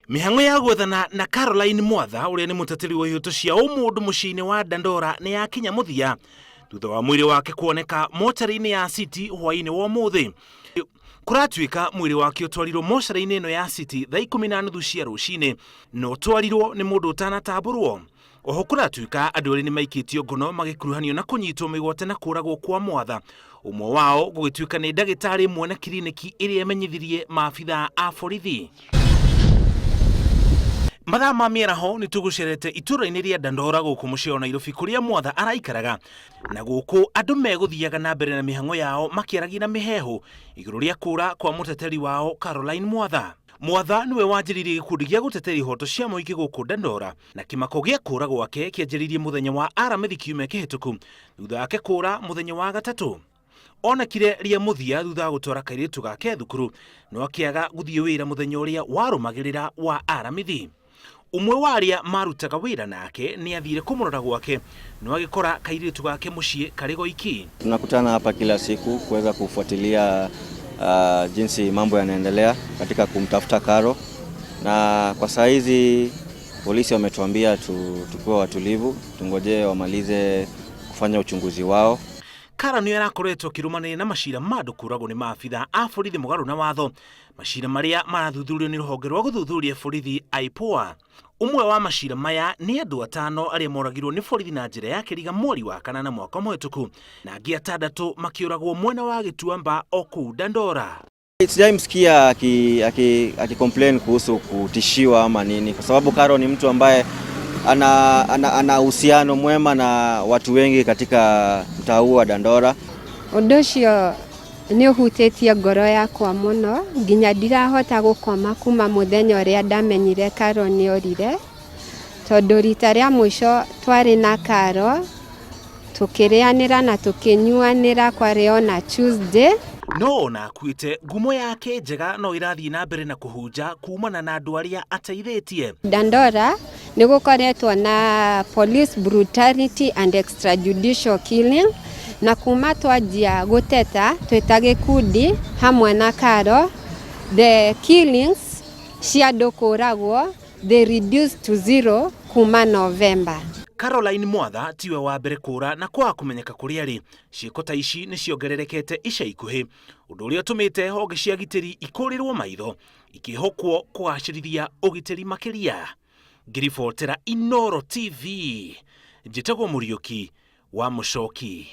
Mĩhang'o ya gwethana na Caroline Mwatha ũrĩa nĩ mũteteri wa ihoto cia ũmũndũ mũciĩ-inĩ wa Dandora nĩ yakinya mũthia thutha wa mwĩrĩ wake kuoneka mocarĩ-inĩ ya City hwaĩ-inĩ wa ũmũthĩ. Kũratuĩka mwĩrĩ wake ũtwarirwo mocarĩ-inĩ ĩno ya City thaa 10:30 cia rũcinĩ na ũtwarirwo nĩ mũndũ ũtanatambũrwo. Oho kũratuĩka andũ erĩ nĩmaikĩtio ngono magĩkuruhanio na kũnyitwo mĩgwate na kũragwo kwa Mwatha, ũmwe wao gũgĩtuĩka nĩ ndagĩtarĩ mwene kiriniki ĩrĩa ĩmenyithirie maabithaa a borithi. Mathaa ma mĩaraho nĩ tũgũcerete itũra-inĩ rĩa Dandora gũkũ mũciĩ wa Nairobi kũrĩa Mwatha araikaraga, na gũkũ andũ megũthiaga na mbere na mĩhang'o yao makĩaragia na mĩheehũ igũrũ rĩa kũra kwa mũteteri wao Caroline Mwatha. Mwatha nĩwe wanjĩrĩirie gĩkundi gĩa gũtetera ihoto cia mũingĩ gũkũ Dandora, na kĩmako gĩa kũra gwake kĩanjĩrĩirie mũthenya wa Aramithi kiumia kĩhĩtũku thutha wake kũra mũthenya wa gatatũ. Onekire rĩa mũthia thutha wa gũtwara kairĩtu gake thukuru no akĩaga gũthiĩ wĩra mũthenya ũrĩa warũmagĩrĩra wa Aramithi. Ũmwe wa arĩa marutaga wĩra nake nĩ athire kũmũrora gwake no agĩkora kairĩtu gake mũciĩ karĩ goiki. Tunakutana hapa kila siku kuweza kufuatilia jinsi mambo yanaendelea katika kumtafuta Karo, na kwa saa hizi polisi wametuambia tukuwe watulivu, tungojee wamalize kufanya uchunguzi wao. Kara nĩ arakoretwo akĩrũmanĩrĩra na macira ma andũ kũragwo nĩ maabitha a borithi mũgarũ na watho, macira marĩa marathuthurio nĩ rũhonge rwa gũthuthuria borithi IPOA. Ũmwe wa macira maya nĩ andũ atano arĩa moragirwo nĩ borithi na njĩra ya kĩriga mweri wa kanana mwaka mũhĩtũku, na angĩ atandatũ makĩũragwo mwena wa Gĩtuamba o kũu Dandora. Sijaimsikia aki complain kuhusu kutishiwa ama nini, kwa sababu Karo ni mtu ambaye ana uhusiano mwema na watu wengi katika mtaa huu wa Dandora. Ũndũ ũcio nĩ ũhutĩtie ngoro yakwa mũno nginya ndirahota gũkoma kuma mũthenya ũrĩa ndamenyire Karo nĩ orire, tondũ rita rĩa mũico twarĩ na Karo tũkĩrĩanĩra na tũkĩnyuanĩra kwarĩ ona Tuesday. No ona akuĩte, ngumo yake njega no ĩrathiĩ na mbere na kũhunja kumana na andũ arĩa ateithĩtie. Dandora nĩ gũkoretwo na police brutality and extrajudicial killing, na kuma twanjia gũteta twĩ ta gĩkundi hamwe na Karo, the killings cia andũ kũragwo they reduced to zero kuma November. Caroline Mwatha tiwe wa mbere kũra na kwaga kũmenyeka kũrĩa arĩ. Ciĩko ta ici nĩ ciongererekete ica ikuhĩ, ũndũ ũrĩa ũtũmĩte honge cia gitĩri ikũrĩrwo maitho ikĩhokwo kũgacĩrithia ũgitĩri makĩria. Ngĩribotera Inooro TV, njĩtagwo Mũriũki wa Mũcoki.